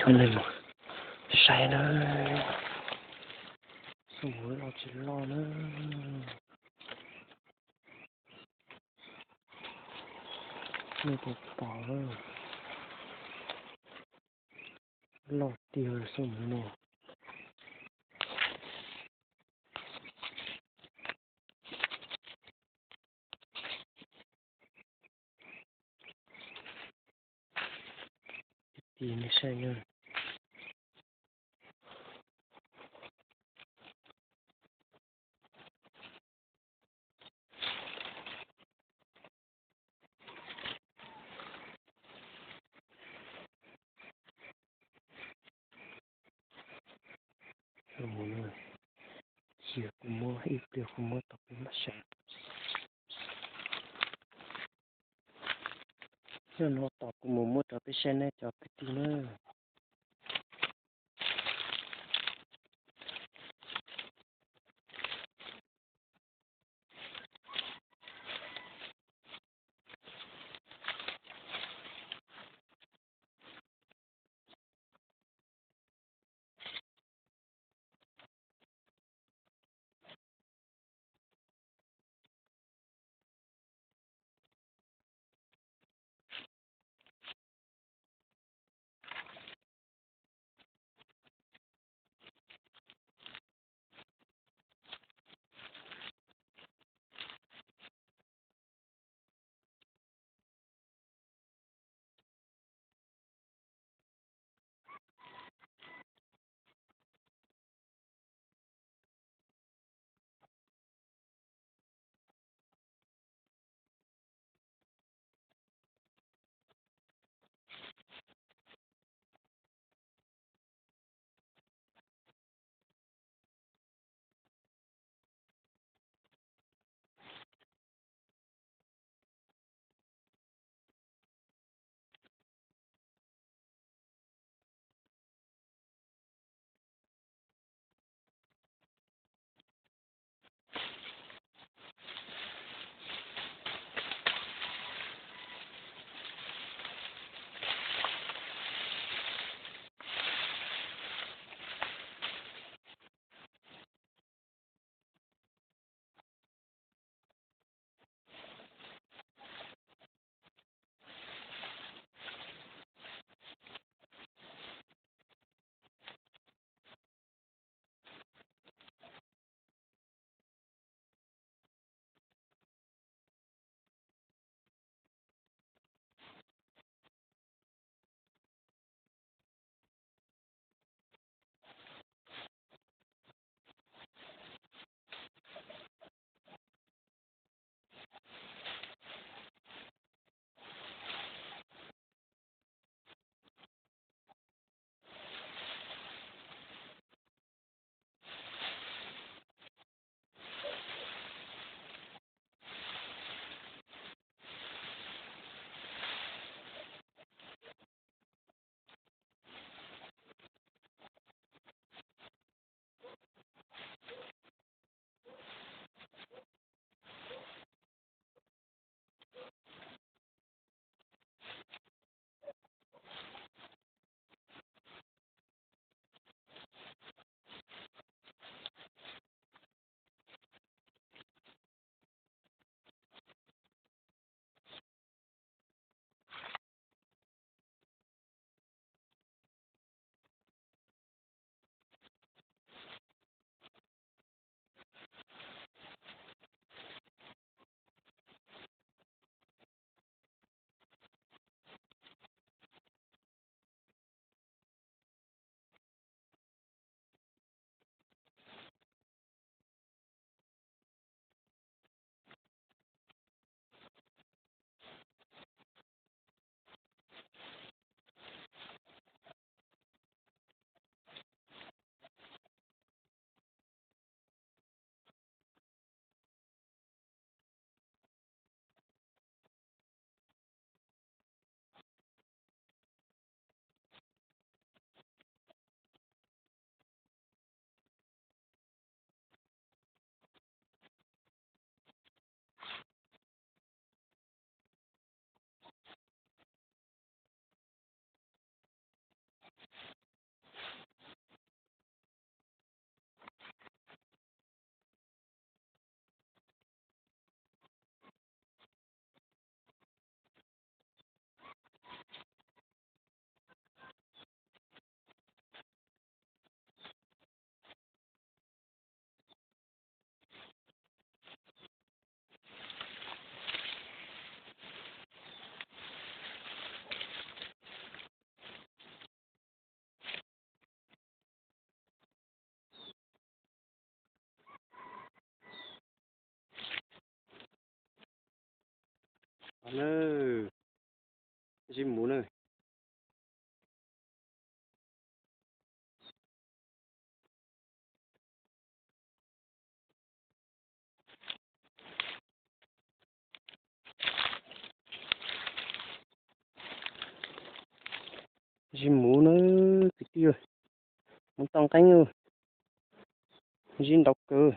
Coj nej mus saib na, xyoo loj tsis loj na, nej puas pom, loj tiag xyoo no. Kwv tij nej saib na. Mus no, cia kuv muab ib pliag kuv muab tom peb mam saib. Yog no tom kuv mus muab rau peb saib ne cov kwv tij na. na, zij muv na. Zij muv na, kwv tij, muv tau nqeeb, zij ntau kawg.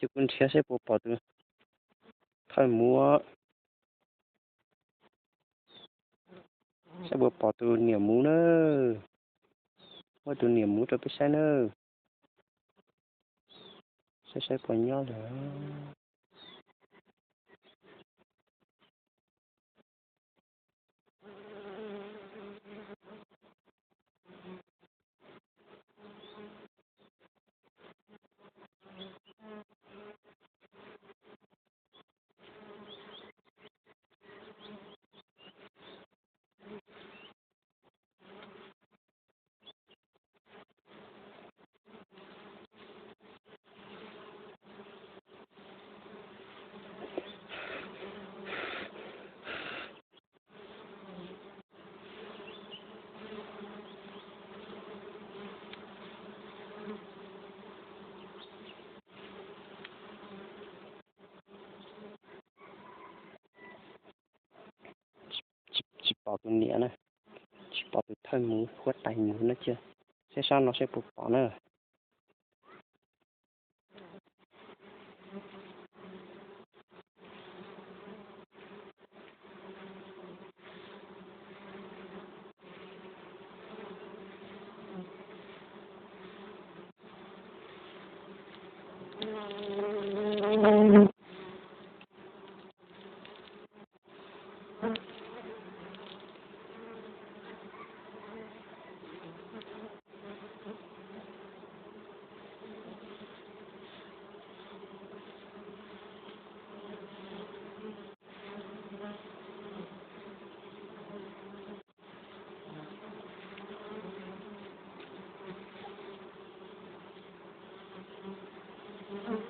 Ces kuv nrhiav saib puas pom tus thawj muv, saib puas pom tus niam muv na, muab tus niam muv rau peb saib na, saib saib puas nyob lawm. Tsis pom tus niam na, tsis pom tus thawj muv huab tais muv na cia, saib sab no saib puas pom na.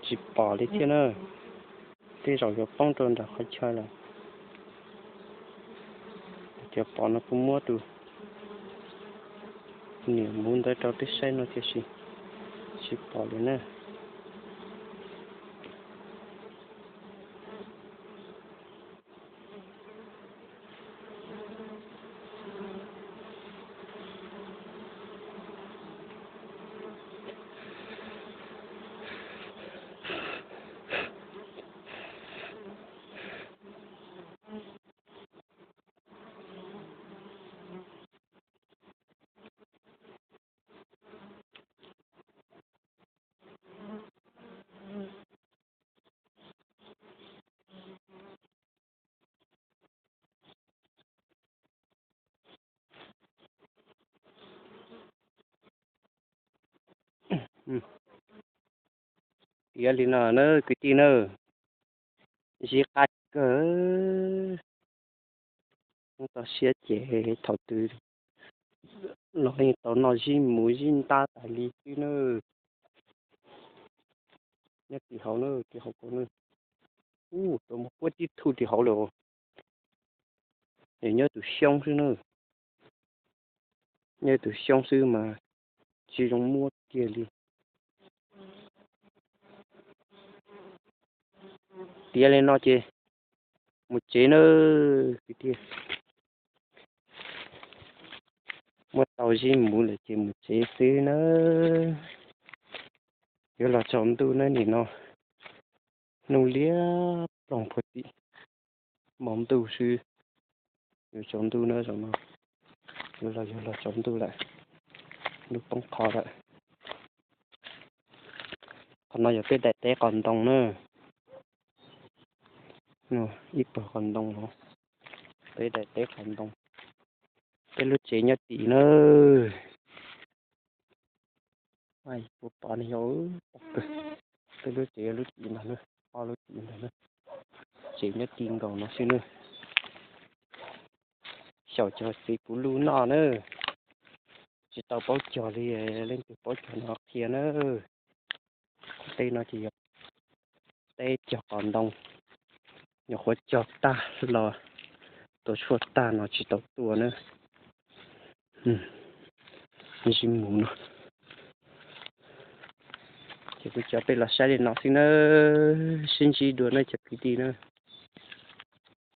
Tsis pom li thiab na, tej zaum yuav poob rau nram qhov chaw lawm. Cov pom no kuv muab tus niam muv ntawd rau peb saib no tiam sis tsis pom li na. Tiav li no na kwv tij na, zij qab kawg. Txhob txaus siab ces thaum twg los yeej tau noj zij muv zij ntab tas li xwb na. Nyob tim hauv na, tim hauv kaus na. Ub, tau mus puab tib tug tim hauv lawm. Es nyob tus xyoob xwb na. Nyob tus xyoob xwb mas tsis zoo muab kiag li. Tiav li no ces mus tsev na kwv tij. Muab tau zij muv lawm ces mus tsev xwb na. Yuav los tsaus ntuj na, nim no hnub liab ploog puag tim maum ntuj xwb. Yuav tsaus ntuj na, zaum no yuav los, yuav los tsaus ntuj lawm, lub poob qho lawm. Qhov no yog peb daim teb qos ntoo na, ib pawg qos ntoo los, peb daim teb qos ntoo. Peb lub tsev nyob tim na. Puas pom ne, yog pom kawg. Peb lub tsev lub tim ntag na, ob lub tim ntag na. Tsev nyob ti nkaus no xwb na. Xyaum cog txiv kuv lub noj na. Tsis tau paub cog li, leej twg paub cog no qhia na. Tej no ces yog teb cog qos ntoo, nyuam qhuav cog tag los tua tshuaj tag no tsis tau tua na. Ntsej muag no. Ces kuv coj peb los saib li no xwb na, sib ntsib dua na cov kwv tij na.